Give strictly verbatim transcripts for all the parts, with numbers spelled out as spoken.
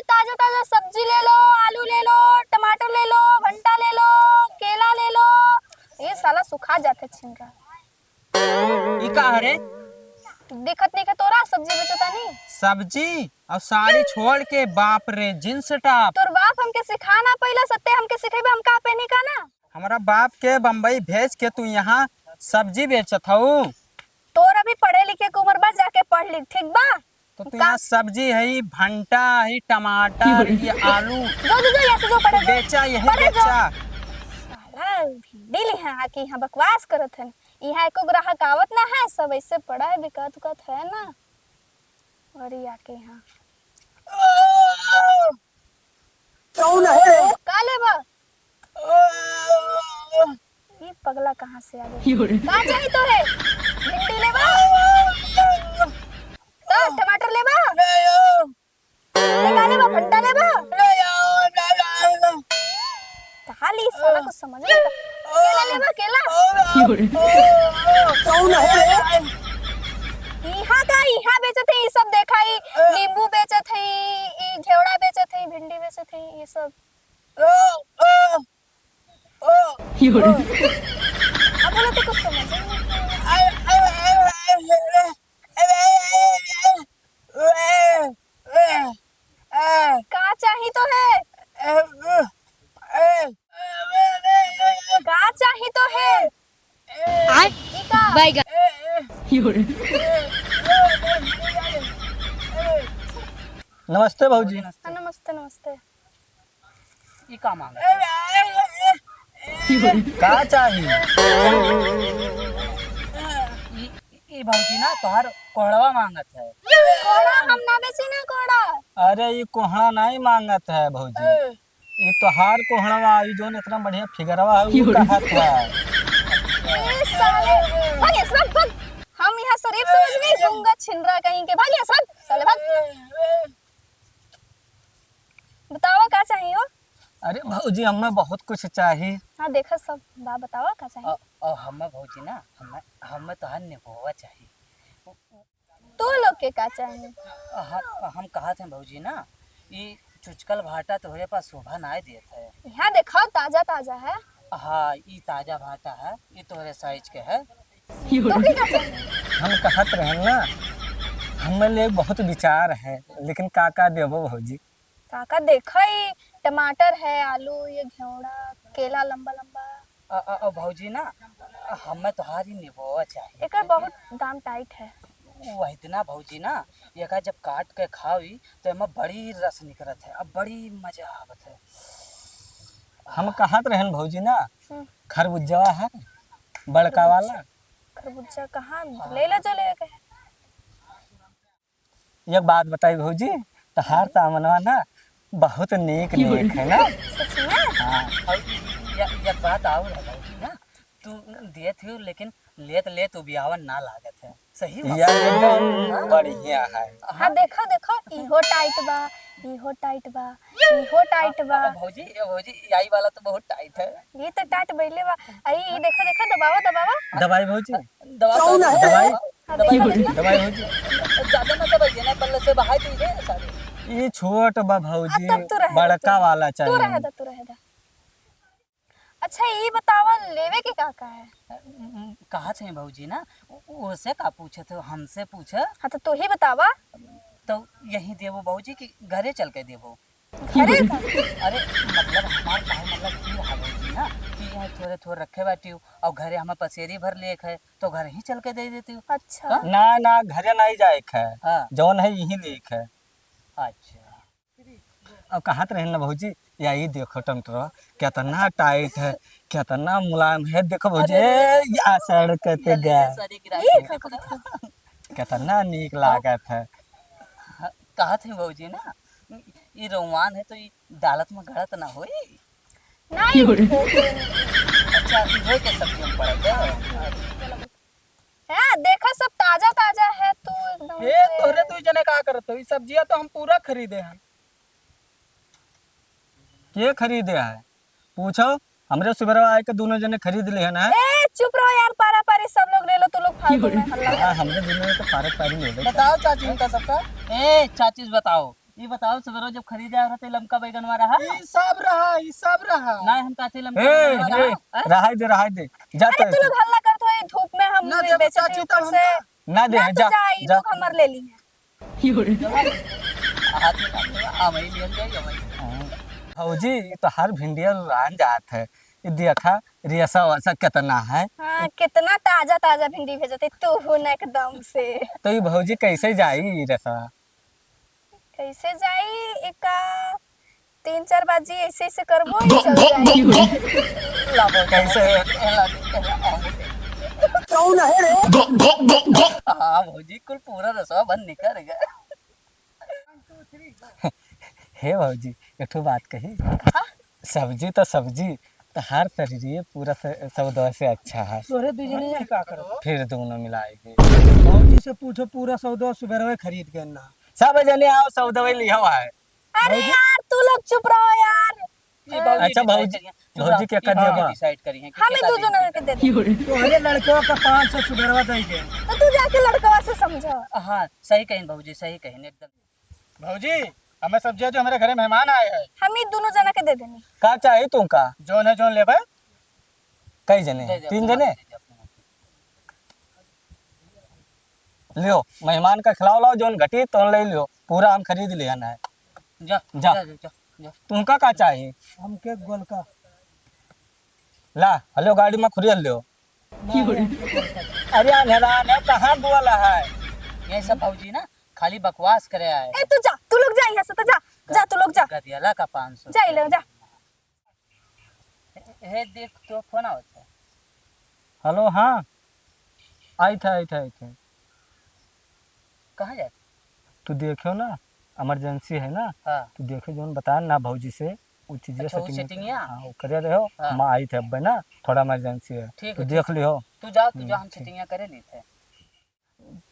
ताजा ताजा सब्जी ले लो, आलू ले लो, टमाटर ले लो, भंटा ले लो, केला ले लो। ये साला सुखा जात है छिनरा। ई का हरे? दिखत नइखे तोरा, सब्जी बेचतानी। सब्जी और साड़ी छोड़ के, बाप रे, जींस टॉप। तोर बाप हमके सिखा ना पइला, सत्ते हमके सिखेबे, हम का पहनी का ना? हमरा बाप के बम्बई भेज के तू यहाँ सब्जी बेचत हऊ? तोर अभी पढ़े लिखे के उम्र बा, जाके पढ़ लिख, ठीक बा? तो तू का? यहाँ सब्जी है, भंटा है, टमाटर, ये आलू। जो, जो, जो, यहाँ से जो पढ़े जो। बेचा, यही पढ़े जो। बेचा। साला भिंडी ले यहाँ आके यहाँ बकवास करत हन। यहाँ एको ग्राहक आवत ना है, सब ऐसे पड़ा है, बिकात उकात है ना। और ये आके यहाँ। कौन है? का लेबा? ई पगला कहाँ से आ गया? का चाही तोहे? भिंडी लेबा? तो टमाटर लेबा? तो का लेबा? भंटा लेबा? काली साला को समझ में का-, केला लेबा, केला? कौन है? इहाँ का, इहाँ बेचत है, ई सब देखा, ई नींबू बेचत है, ई घेवड़ा बेचत है, भिंडी बेचत है, ई सब। अब बोलो तो कुछ समझ में नहीं आया। का चाही तोहे? का चाही तोहे? आय। ई का? बैगन। नमस्ते भौजी। हाँ, नमस्ते, नमस्ते। ई का मांगत है? का चाही? ई, ई भौजी ना तोहार कोहड़वा मांगत है। कोहड़ा हम ना बेची ना, कोहड़ा। अरे, ई कोहड़ा नहीं मांगत है भौजी, ई तोहार कोहड़वा, ई जोन इतना बढ़िया फिगरवा है, वो कहत है। ए साले, भाग यहाँ से, भाग, भाग। हम यहाँ शरीफ समझ नहीं, गूंगा छिनरा कहीं के, भाग यहाँ से, भाग, साले, भाग। बतावा का चाहिए हो? अरे भौजी, हमें बहुत कुछ चाही। हाँ, देखा सब बा, बतावा का चाहिए। अ, अ, हमें भौजी ना, हमें, हमें तोहार नेबोवा चाही। तू लोग के का चाही? अ, ह-, हम कहत हैं भौजी ना, ई चुचकल भाटा तोहरे पास शोभा नाय देत है। यहाँ देखाओ, ताजा ताजा है। हाँ, ई ताजा भाटा है, ई तोहरे साइज के है। तोके का चाही? हम कहत रहन ना, हमें ले बहुत विचार है, लेकिन का का देबो भौजी? काका देखा, ई टमाटर है, आलू, ये घेवड़ा, केला लंबा लंबा। अ, अ, अ, भौजी ना, हमें तोहारी नेबोवा चाही। एकर बहुत दाम टाइट है। वो इतना भौजी ना, एका जब काट के खावी तो एमा बड़ी रस निकरत है, अब बड़ी मजा आवत है। हम कहत रहन भौजी ना, हम्म। खरबुज्जवा है, बड़का वाला। खरबुज्जा कहाँ? हाँ। ले ला जो लेवे के है। एक बात बताई भौजी, तोहार सामनवा ना बहुत नीक नीक है ना। सच में? हाँ। और ये, ये, ये बात और है भौजी ना, तू देत हो लेकिन लेत लेत उबियावन ना लागत है। सही बात। ये एकदम बढ़िया है। हाँ, देखो, देखो, इहो टाइट बा, इहो टाइट बा, इहो टाइट बा। अब भौजी, ए भौजी, यही वाला तो बहुत टाइट है। ये तो टाइट बैले बा। आई, ये देखो, देखो, दबावा, दबावा। दबाई भौजी। दबावा, कौन है? दबावा। हाँ, दबाई दबावा, भौजी, दबावा। दबाई भौजी। ज्यादा ना दबाइए ना, बल्ले से बहाई दीजिए सारे। ये छोट बा भौजी, अब तब तू रहे दे, बड़का तू। वाला तू चाहिए। रहे दे, तू रहे दे। अच्छा, ई बतावा, लेवे के का का है? उम, उम, कहा छे भौजी ना, उ-, उसे का पूछत हो, हमसे पूछे। हाँ, तो तू ही बतावा। तो यही देबो भौजी कि घरे चल के देबो? घरे का? अरे, मतलब, हमार काहे मतलब ई रहा भौजी ना कि यहाँ थोड़े थोड़े रखे बाटी हूँ और घरे हमें पसेरी भर लेक है, तो घर ही चल के दे देती हूँ। अच्छा। हाँ? ना, ना, घरे नहीं जाए के है। हाँ। जौन है, यही लेक है। अच्छा। अब कहत रहे ना भौजी, या ई देखो टमाटरवा, कितना टाइट है, कितना मुलायम है। देखो भौजी, अरे, ए, या सड़क पे अरे, गया। सॉरी, गिरा ये दिया। का करत है? कितना नीक लागत है। हाँ, कहत है भौजी ना, ई रोमान है तो ई डालत में गड़त ना होई। नहीं। अच्छा, धोए के सब्जी में पड़त है। हाँ, देखा सब ताजा ताजा है, तू एकदम ए, से तोहरे दू जने का करत हो? ई सब्जिया तो हम पूरा खरीदे हैं। के खरीदे है? पूछो, हमरे सुबेरवा आए के दोनों जने खरीद ले है ना। ए, चुप रहो यार, पारा पारी सब लोग ले लो, तू लोग फालतू में हल्ला हाँ, कर। हमरे दोनों ने तो पारा पारी ले लो। बताओ चाची इनका सबका। ए, चाची से बताओ, ई बताओ, सुबेरो जब खरीदे आए रहते, लमका बैगनवा रहा? ई सब रहा, ई सब रहा। ना, हम कहते लमका ए, बैगनवा ए, रहा। हैं? रहाई दे, रहाई दे। जा अरे, तू लोग हल्ला करत हो, ई धूप में हम ना देबो, बेचत हई चाची, ऊपर तब से। हम ना दे, ना, तू जा, जा, ई जा। लोग हमर ले ली है। हाथ में ना दे, हाँ, वही लिहल जाई, वही। हाँ। भौजी, ई तो हर भिंडिया रुरान जात है। ई देखा, रेसा वसा कितना है। हाँ, कितना ताजा ताजा भिंडी भेजत है तू हुन एकदम से। तो ई भौजी कैसे जाई ई रेसा? कैसे जाई? एका तीन चार बाजी ऐसे ऐसे करबो, ई चल जाई। लाबो, कैसे? कौन है रे? हाँ भौजी, कुल पूरा रसवा बन निकल गया। हे भौजी, एक ठो बात कही। हाँ? सब्जी तो सब्जी, तोहार शरीर पूरा स-, सौदवा से अच्छा है। तोरे दुइ जने का करो? फिर दोनों मिलाएगी। भौजी से पूछो, पूरा सौदवा सुबेरवे खरीद गए ना। सब जने आओ, सौदवा लिया हुआ है। अरे भौजी। यार, तू लोग चुप रहो यार। ये भौजी अच्छा, decide भौजी, करिए। चुप भौजी रहो। के ये कर भौजी देबा? Decide करिए कि हमें केका दू देंगे। जना के दे दे। तोहरे लड़कवा का पाँच सौ सुबेरवा दे दे। तो तू जाके लड़कवा से समझो। हाँ, सही कहिन भौजी, सही कहिन एकदम। भौजी, हमें सब्जियां जो हमारे घरे मेहमान आए हैं। हम ई दोनों जना के दे देनी। का चाही तुमका? जौन है, जौन लेबे। कई जने? दे दे, तीन अपने जने? हाथ दे दे, अपने हाथ। लियो, मेहमान का खिलाओ, लाओ, जौन घटी, तौन ले लियो। पूरा हम खरीद लिया ना है। जा, जा। जा, जा, जा, जा। तुमका का चाही? हमके गोलका। ला, हलो, गाड़ी में खुरियल लियो। अरे अंधेरा ने कहाँ बोला है? ये सब भौजी ना खाली बकवास करे आए। ए, तू जा, तू लोग जा यहाँ से, तो जा, जा, तू लोग जा। गदियाला का पाँच सौ। जा, ले जा। हे, हे, देख, तो फोन आवत है। हेलो, हाँ, आई था, आई था, आई था। कहाँ जात? तू देखियो ना, इमरजेंसी है ना। हाँ। तू देखियो, जौन बताया ना भौजी से, उ चीजिया अच्छा, उ setting सेटिंगिया? हाँ, उ करे रहो, हाँ। हम आई थे अब ना, थोड़ा इमरजेंसी है। ठीक तू है, देख ठीक। लियो। तू जा, तू हम्म, जा, हम ठीक। सेटिंगिया करे ली थे।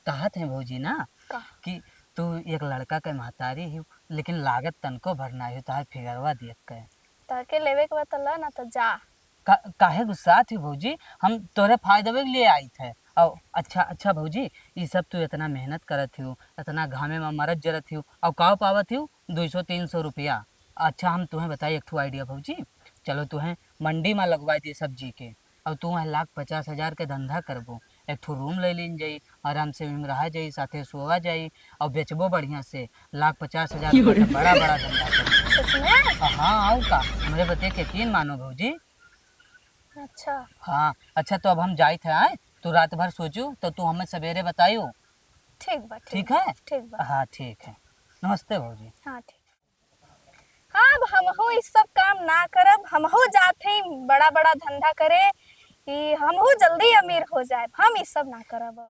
कहत हैं भौजी ना का? कि तू एक लड़का के महतारी ही, लेकिन लागत तनको भर ना ही, तोहार फिगरवा देख के। तोहके लेवे के बा त ल, ना त जा। का, काहे गुस्सात ही भौजी? हम तोरे फायदवे के लिए आई थे। और अच्छा, अच्छा भौजी, ई सब तू इतना मेहनत करत ही, इतना घामे में मरत जरत ही, और का पावत ही? दो सौ तीन सौ रुपया। अच्छा, हम तुहें बताई एक ठो idea भौजी, चलो तुहें मंडी में लगवा दिए सब्जी के, और तू वहाँ लाख पचास हजार के धंधा करबो, एक ठो room ले लीन जाई, आराम से वहीं रहा जाई, साथे सोवा जाई, और बेचबो बढ़िया से, लाख पचास हजार रुपया के बड़ा बड़ा धंधा करबो। सच में? हाँ, और का, हमरे बते के यकीन मानो भौजी। अच्छा। हाँ, अच्छा, तो अब हम जाइत है, आए, तू रात भर सोचू, तो तू हमें सवेरे बतायू। ठीक बा, ठीक ठीक है? ठीक बा। हाँ, ठीक है। नमस्ते भौजी। हाँ, ठीक। हाँ, अब हमहू ई सब काम ना करब, हमहू जात हई बड़ा बड़ा धंधा करे, कि हमहू जल्दी अमीर हो जाएब, हम ई सब ना करब।